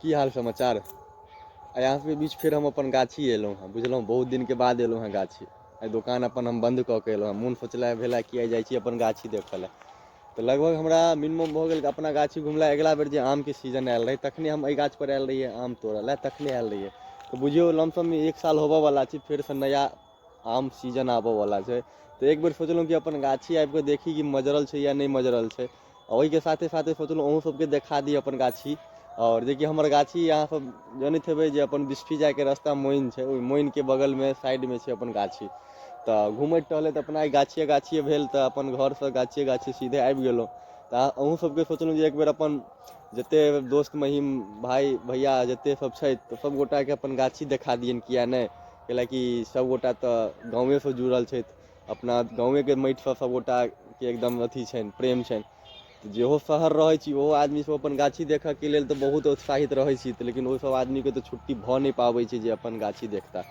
की हाल समाचार। आइ अहाँ सबके बीच फेर हम अपन गाछी एलहुँ हँ, बुझलहुँ? बहुत दिनके बाद एलहुँ हँ गाछी। आइ दोकान अपन हम बन्द कऽ के एलहुँ हँ। मोन सोचला भेला कि आइ जाइ छी अपन गाछी देखऽ लए। तऽ लगभग हमरा मिनिमम भऽ गेल अपना गाछी घुमला। अगिला बेर जे आमके सीजन आयल रहै, तखने हम एहि गाछपर आयल रहियै आम तोड़ऽ लए, तखने आयल रहियै। तऽ बुझियौ लमसममे एक साल होबऽवला छै, फेरसँ नया आम सीजन आबऽवला छै। तऽ एक बेर सोचलहुँ कि अपन गाछी आबिकऽ देखी कि मजरल छै या नहि मजरल छै। आ ओहिके साथे साथे सोचलहुँ अहूँ सबके देखा दी अपन गाछी। आओर जेकि हमर गाछी अहाँ सब जनैत हेबै जे अपन बिस्फी जाइके रास्ता मोइन छै, ओहि मोइनके बगलमे साइडमे छै अपन गाछी। तऽ घुमैत टहलैत अपना गाछिए गाछिए भेल, तऽ अपन घरसँ गाछिए गाछिए सीधे आबि गेलहुँ। तऽ अहूँ सबके सोचलहुँ जे एक बेर अपन जते दोस्त महीम भाय भैया जते सब छथि, तऽ सब गोटाके अपन गाछी देखा दियनि। किया नहि? कैलाकि सब गोटा तऽ गाँवेसँ जुड़ल छथि, अपना गाँवेके माटिसँ सब गोटाके एकदम अथी छनि, प्रेम छनि। तऽ जेहो शहर रहै छी, ओहो आदमी सब अपन गाछी देखऽके लेल तऽ बहुत उत्साहित रहै छी। तऽ लेकिन ओसब आदमीके तऽ छुट्टी भऽ नहि पाबै छै जे अपन गाछी देखता।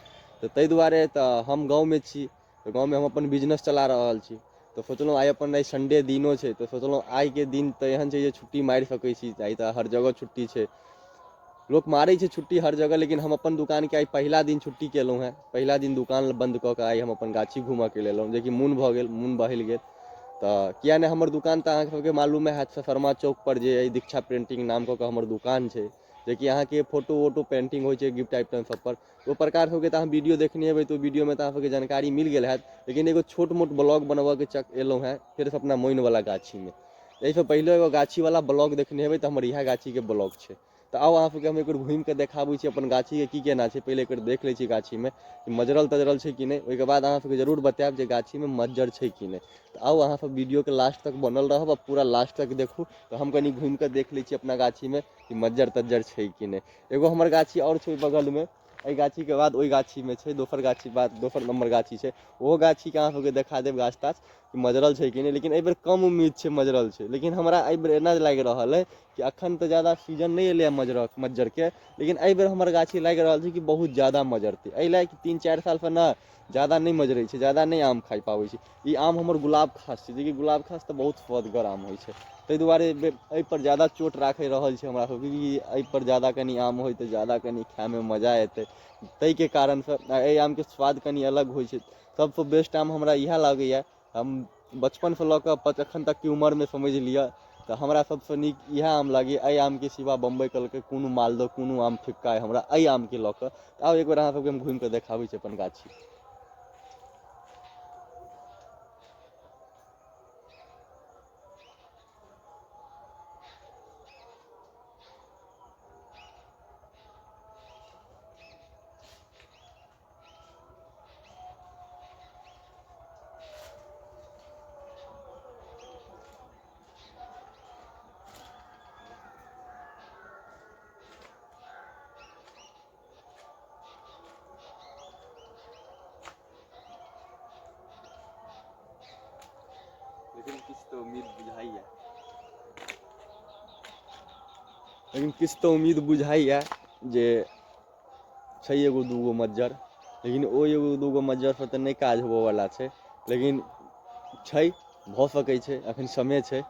तऽ ताहि दुआरे तऽ हम गाँवमे छी, तऽ गाँवमे हम अपन बिजनेस चला रहल छी। तऽ सोचलहुँ आइ अपन आइ संडे दिनो छै, तऽ सोचलहुँ आइके दिन तऽ एहन छै जे छुट्टी मारि सकै छी। आइ तऽ हर जगह छुट्टी छै, लोक मारै छै छुट्टी हर जगह, लेकिन हम अपन दोकानके आइ पहिला दिन छुट्टी केलहुँ हेँ। पहिला दिन दोकान बन्द कऽ कऽ आइ हम अपन गाछी घूमऽके लेल एलहुँ, जेकि मोन भऽ गेल, मोन बहलि गेल। तऽ किया नहि, हमर दोकान तऽ अहाँ सबके मालूमे हैत, शर्मा चौकपर जे अइ दीक्षा प्रिंटिंग नाम कऽ कऽ हमर दोकान छै, जेकि अहाँके फोटो वोटो पेंटिंग होइ छै गिफ्ट आइटम सबपर। ओ प्रकार सबके तऽ अहाँ वीडियो देखने हेबै, तऽ ओ वीडियोमे तऽ अहाँ सबके जानकारी मिल गेल हैत। लेकिन एगो छोट मोट ब्लॉग बनबऽके चक एलहुँ हेँ फेरसँ अपना मोइनवला गाछीमे। एहिसँ पहिले एगो गाछीवला ब्लॉग देखने हेबै, तऽ हमर इएह गाछीके ब्लॉग छै। तऽ आउ अहाँ सबके हम एक बेर घुमिकऽ देखाबै छी अपन गाछीके की केना छै। पहिले एक बेर देख लै छी गाछीमे कि मजरल तजरल छै कि नहि। ओहिके बाद अहाँ सबके जरूर बतायब जे गाछीमे मज्जर छै कि नहि। तऽ आउ अहाँ सब वीडियोके लास्ट तक बनल रहब आ पूरा लास्ट तक देखू। तऽ हम कनि घुमिकऽ देख लै छी अपना गाछीमे कि मज्जर तज्जर छै कि नहि। एगो हमर गाछी आओर छै ओहि बगलमे, एहि गाछीके बाद ओहि गाछीमे छै, दोसर गाछी बाद दोसर नम्बर गाछी छै। ओहो गाछीके अहाँ सबके देखा देब गाछ ताछ कि मजरल छै कि नहि। लेकिन एहिबेर कम उम्मीद छै मजरल छै। लेकिन हमरा एहिबेर एना लागि रहल अइ कि अखन तऽ ज्यादा सीजन नहि एलैए मजरक मज्जरके, लेकिन एहिबेर हमर गाछी लागि रहल छै कि बहुत ज्यादा मजरतै। एहि लए कि 3-4 सालसँ ने ज्यादा नहि मजरै छै, ज्यादा नहि आम खाइ पाबै छै। ई आम हमर गुलाब खास छै, जेकि गुलाब खास तऽ बहुत स्वदगर आम होइ छै। ताहि दुआरे एहिपर ज्यादा चोट राखि रहल छै हमरा सबके कि एहिपर ज्यादा कनि आम होइ तऽ ज्यादा कनि खाइमे मजा एतै। ताहिके कारणसँ एहि आमके स्वाद कनि अलग होइ छै। सबसँ बेस्ट आम हमरा इएह लागैए। हम बचपनसँ लऽ कऽ एखन तकके उमरमे समझि लिअ तऽ हमरा सबसँ नीक इएह आम लागैए। एहि आमके सिवा बम्बइ कहलकै कोनो मालदह कोनो आम फिक्का अइ हमरा एहि आमके लऽ कऽ। तऽ आब एक बेर अहाँ सबके हम घुमिकऽ देखाबै छी अपन गाछी। लेकिन किछु तऽ उम्मीद बुझाइए, लेकिन किछु तऽ उम्मीद बुझाइए जे छै एगो दूगो मज्जर। लेकिन ओ एगो दूगो मज्जरसँ तऽ नहि काज होबऽवला छै, लेकिन छै, भऽ सकै छै। अखन समय छै,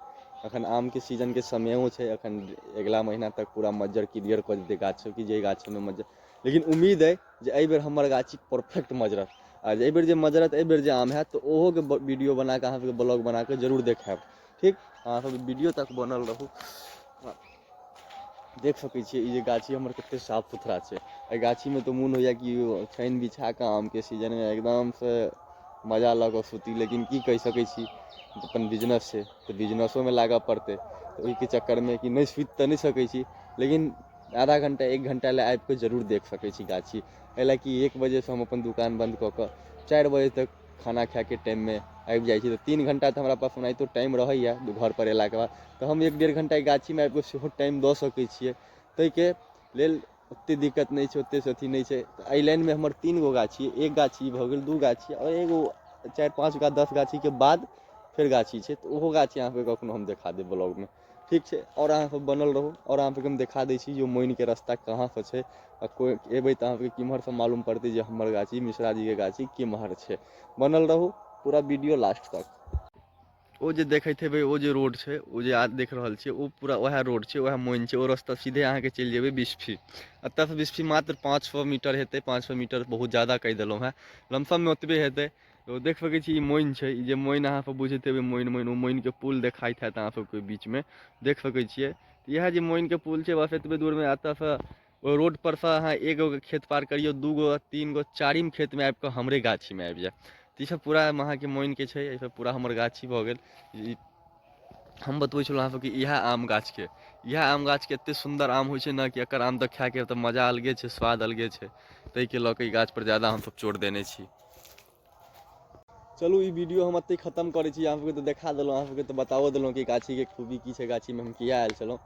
अखन आमके सीजनके समयो छै। अखन अगिला महीना तक पूरा मज्जर क्लियर कऽ देतै गाछ सब, कि जे गाछ सबमे मज्जर। लेकिन उम्मीद अइ जे एहिबेर हमर गाछी परफेक्ट मजरत। आ जे एहिबेर जे मजरत, एहिबेर जे आम हैत, तऽ ओहोके वीडियो बनाकऽ अहाँ सबके ब्लॉग बनाकऽ जरूर देखायब। ठीक, अहाँ सब वीडियो तक बनल रहू। देख सकै छियै ई जे गाछी हमर कते साफ सुथरा छै। एहि गाछीमे तऽ मोन होइए कि छानि बिछा कऽ आमके सीजनमे एकदमसँ मजा लऽ कऽ सुती। लेकिन की कहि सकै छी, अपन बिजनेस छै तऽ बिजनेसोमे लागऽ पड़तै। तऽ ओहिके चक्करमे कि नहि सुति तऽ नहि सकै छी, लेकिन आधा घण्टा 1 घण्टा लए आबि कऽ जरूर देख सकै छी गाछी। एहि लए कि 1 बजेसँ हम अपन दोकान बन्द कऽ कऽ 4 बजे तक खाना खाइके टाइममे आबि जाइ छी। तऽ 3 घण्टा तऽ हमरा पास ओनाहितो टाइम रहैए घरपर अयलाके बाद। तऽ हम 1-1.5 घण्टा गाछीमे आबि कऽ सेहो टाइम दऽ सकै छियै। ताहिके लेल ओतेक दिक्कत नहि छै, ओतेक अथी नहि छै। तऽ एहि लाइनमे हमर 3 गो गाछी, एक गाछी भऽ गेल, 2 गाछी आओर एगो 4 5 गाछ 10 गाछीके बाद फेर गाछी छै। तऽ ओहो गाछी अहाँके कखनो हम देखा देब ब्लॉगमे। ठीक छै, आओर अहाँसब बनल रहू। आओर अहाँसबके हम देखा दै छी जे मोइनके रास्ता कहाँसँ छै आ कोइ एबै तऽ अहाँसबके केम्हरसँ मालूम पड़तै जे हमर गाछी मिश्राजीके गाछी केम्हर छै। बनल रहू पूरा वीडियो लास्ट तक। ओ जे देखैत हेबै ओ जे रोड छै, ओ जे देख रहल छियै, ओ पूरा वएह रोड छै, वएह मोइन छै। ओ रास्ता सीधे अहाँके चलि जेबै बिस्फी। एतऽसँ बिस्फी मात्र 500 मीटर हेतै। 500 मीटर बहुत ज्यादा कहि देलहुँ हेँ, लमसममे ओतबे हेतै। ओ देख सकै छी, ई मोइन छै। ई जे मोइन अहाँ सब बुझैत हेबै, मोइन मोइन, ओ मोइनके पुल देखाइत हैत अहाँ सबके बीचमे, देख सकै छियै। इएह जे मोइनके पुल छै, बस एतबे दूरमे। एतऽसँ ओ रोड परसँ अहाँ एगो खेत पार करियौ, 2 गो, 3 गो, चारिम खेतमे आबि कऽ हमरे गाछीमे आबि जायब। तऽ ईसब पूरा अहाँके मोइनके छै, ईसब पूरा हमर गाछी भऽ गेल। ई हम बतबै छलहुँ अहाँ सबके इएह आम गाछके, इएह आम गाछके एते सुन्दर आम होइ छै ने कि एकर आम तऽ खायके तऽ मजा अलगे छै, स्वाद अलगे छै। ताहिके लऽ कऽ ई गाछपर ज्यादा हमसब चोट देने छी। चलू, ई वीडियो हम एतहि खतम करै छी। अहाँ सबके तऽ देखा देलहुँ, अहाँ सबके तऽ बताओ देलहुँ कि गाछीके खूबी की छै, गाछीमे हम किया आयल छलहुँ।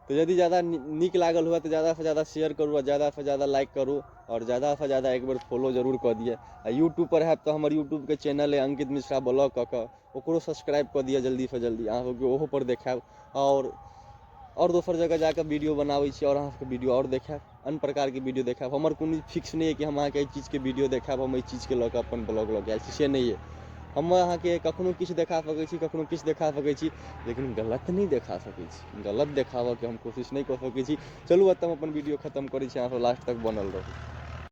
तऽ यदि ज्यादा नीक लागल हुए तऽ ज्यादासँ ज्यादा शेयर करू आ ज्यादासँ ज्यादा लाइक करू आओर ज्यादासँ ज्यादा एक बेर फॉलो जरूर कऽ दिअ। आ यूट्यूबपर हैब तऽ हमर यूट्यूबके चैनल अइ अंकित मिश्रा ब्लॉग कऽ कऽ, ओकरो सब्सक्राइब कऽ दिअ जल्दीसँ जल्दी। अहाँ सबके ओहोपर देखायब आओर दोसर जगह जाकऽ वीडियो बनाबै छी आओर अहाँ सबके वीडियो आओर देखायब, अन्य प्रकारके वीडियो देखायब। हमर कोनो फिक्स नहि अइ कि हम अहाँके एहि चीजके वीडियो देखायब, हम एहि चीजके लऽ कऽ अपन ब्लॉग लऽ कऽ आयल छी, से नहि अइ। हम अहाँके कखनो किछु देखा सकै छी, कखनो किछु देखा सकै छी, लेकिन गलत नहि देखा सकै छी। गलत देखाबऽके हम कोशिश नहि कऽ सकै छी। चलू, एतऽ हम अपन वीडियो खतम करै छी। अहाँ सब लास्ट तक बनल रहू।